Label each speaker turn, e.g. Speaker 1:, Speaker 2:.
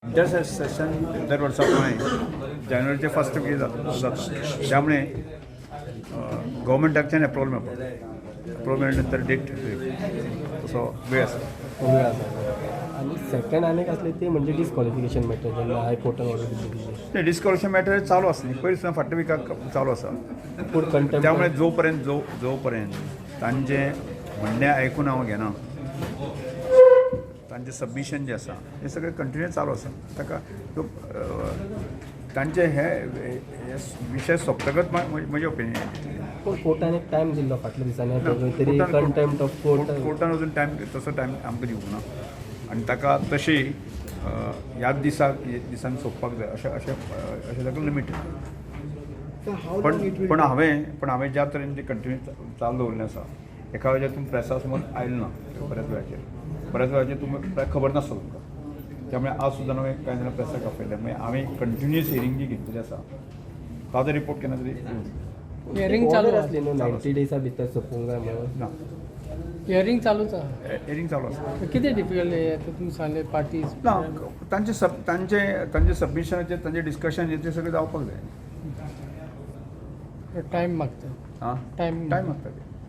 Speaker 1: Winter Seshan दर वर्सा प्रमाणे जानेवारीच्या फर्स्ट वीक जाता. त्यामुळे गव्हर्मेंटाकच्यान एप्रुवल मेळपाक, एप्रुवल मेळ्ळे नंतर डेट तसो वेळ आसा.
Speaker 2: वेळ आसा. आनी सेकंड आनीक आसली ती म्हणजे डिस्कॉलिफिकेशन मॅटर, जेन्ना हायकोर्टान ऑर्डर दिल्ली ती.
Speaker 1: डिस्कॉलिफिकेशन मॅटर चालू आसा न्ही, पयर सुद्दां फाटल्या विकाक चालू आसा.
Speaker 2: पूण कंटेम्प्ट
Speaker 1: त्यामुळे जोपर्यंत जो जोपर्यंत तांचें म्हणणें आयकून हांव घेना, तांचें सबमिशन जें आसा हें सगळें कंटिन्यू चालू आसा. ताका तांचे हे हे विशय सोंपतकच म्हजें ओपिनियन.
Speaker 2: पूण कोर्टान एक टायम दिल्लो फाटल्या दिसांनी तरी कंटेम्प्ट ऑफ कोर्ट.
Speaker 1: कोर्टान अजून टायम, तसो टायम आमकां दिवंक ना आनी ताका तशी ह्याच दिसाक दिसान सोंपपाक जाय अशें अशें अशें ताका लिमीट. पण पण हांवें ज्या तरेन ते कंटिन्यू चालू दवरिल्लें आसा, एका वेळाचेर तुमी प्रेसा समोर आयले ना. बऱ्याच वेळाचेर तुमी खबर नासता तुमकां. त्यामुळे आज सुद्दां हांवें कांय जाणां प्रेसाक आपयलें. मागीर हांवें कंटिन्युअस हियरींग जी घेतलेली आसा, ताजो रिपोर्ट केन्ना तरी दिवं.
Speaker 3: हियरींग चालू
Speaker 2: ऑर्डर
Speaker 3: आसा.
Speaker 2: आसली न्हू 90 डेजा भितर सोंपूंक जाय म्हणून.
Speaker 1: ना.
Speaker 3: हियरींग चालूच आसा.
Speaker 1: हियरींग चालू आसा.
Speaker 3: कितें डिफिकल्ट हे तुमी सांगले पार्टीज?
Speaker 1: ना, तांचे सब तांचे तांचे सबमिशनाचेर तांचे डिस्कशन ते सगळें जावपाक जाय.
Speaker 3: टायम मागता.
Speaker 1: आं.
Speaker 3: टायम.
Speaker 1: टायम मागता ते.